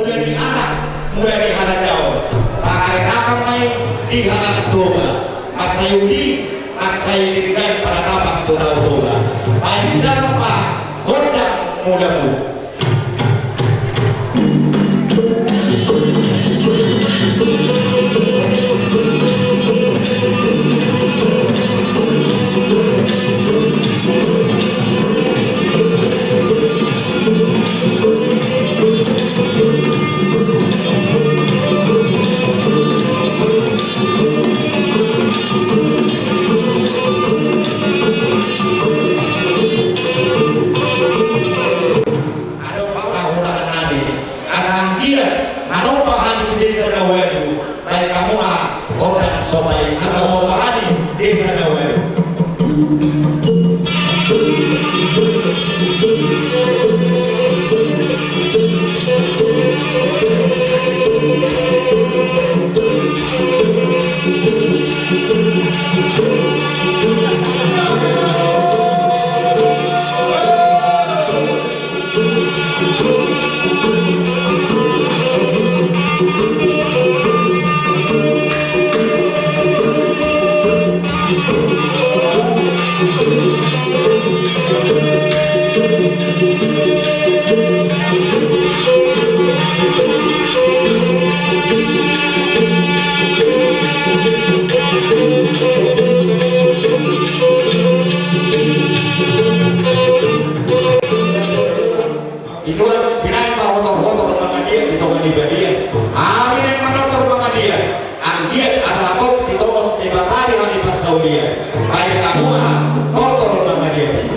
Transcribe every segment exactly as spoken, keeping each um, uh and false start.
Mula ni anak, mula ni harajaon, pangarerakan ma i di halak Toba. Mansai uli, mansai denggan panatapan tu Tao Toba. Baen damang ma gondang mula-mula. Adong hahurang nami, asa anggiat na dompak hami tu desa na ualu, baen hamu ma gondang somba i, asa somba hami desa na ualu. Inuan binaen ma hotor-hotor mangaliat di tonga ni balian. Hami naeng manortor mangaliat. Anggiat asa tong ditongos Debata di hami parsaulian. Baen hamu ma tortor mangaliat i.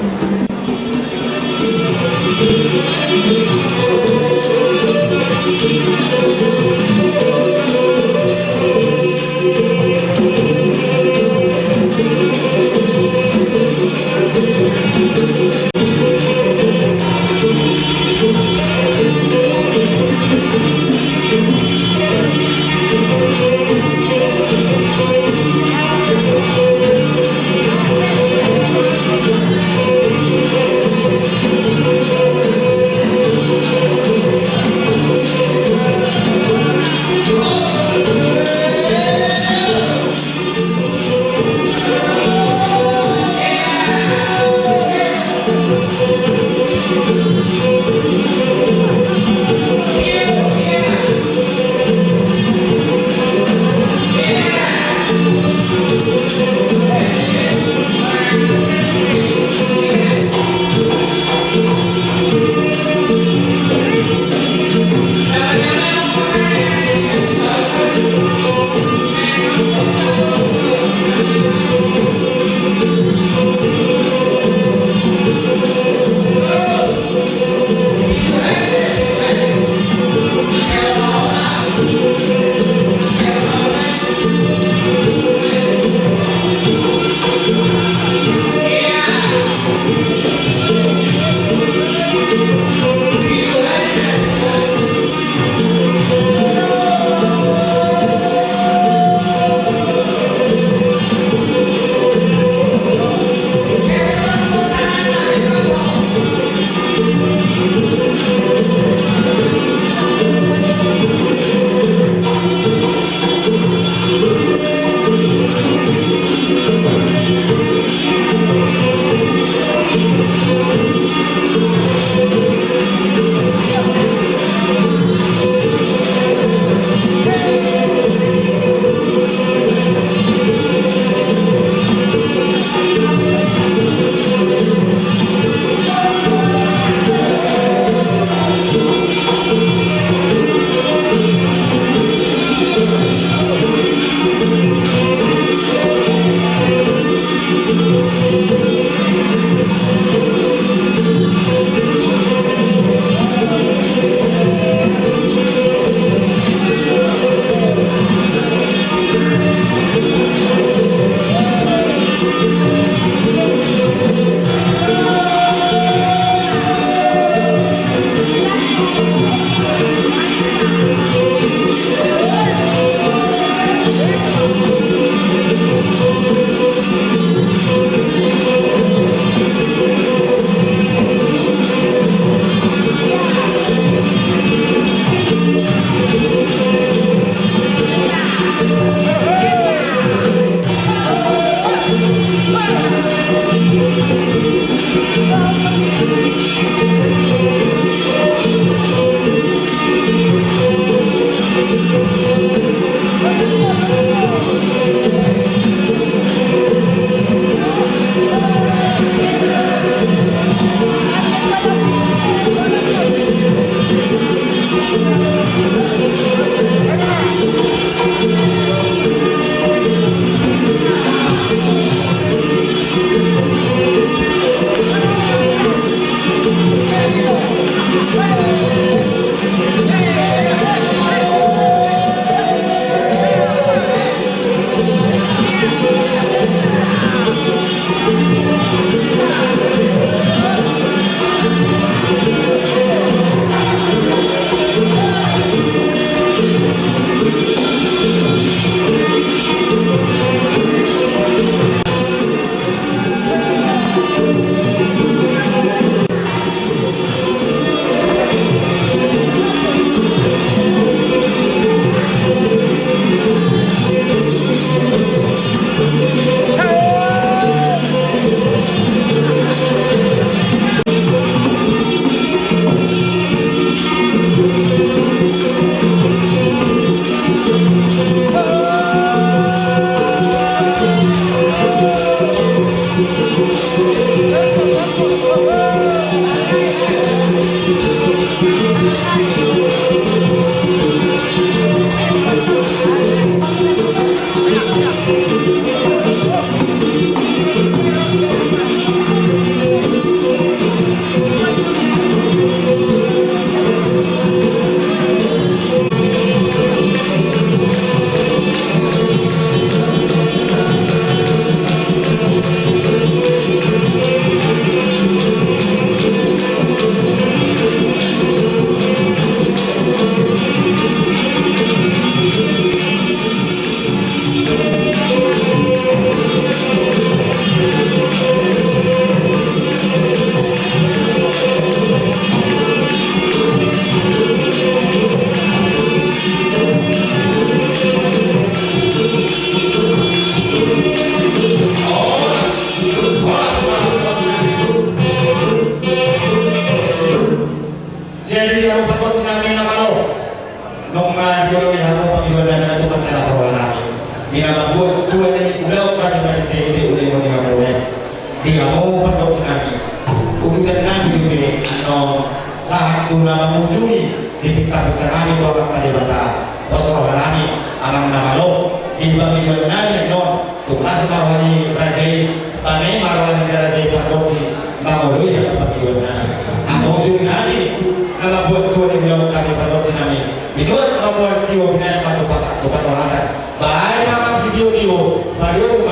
Sala saroha nami. Di na mambuat tua ni ulaon nami marhite-hite ulimoni mamboan. Di hamu pargonsi nami. Udutan nami dope annon sahat tu na mamujui di pinta-pinta nami tu Amanta Debata. Pos roha nami, amang na malo, di pangidoan nami annon, tung las ma roha ni raja i, bane ma roha ni raja i pargonsi, mangoloi angka pangidoan nami. Asa ujung nami, na mambuat tua ni ulaon nami pargonsi nami. Binuat mambuat tio binaen ma tu pasak tu panoratan. Baen ma marsidio-dio, padomu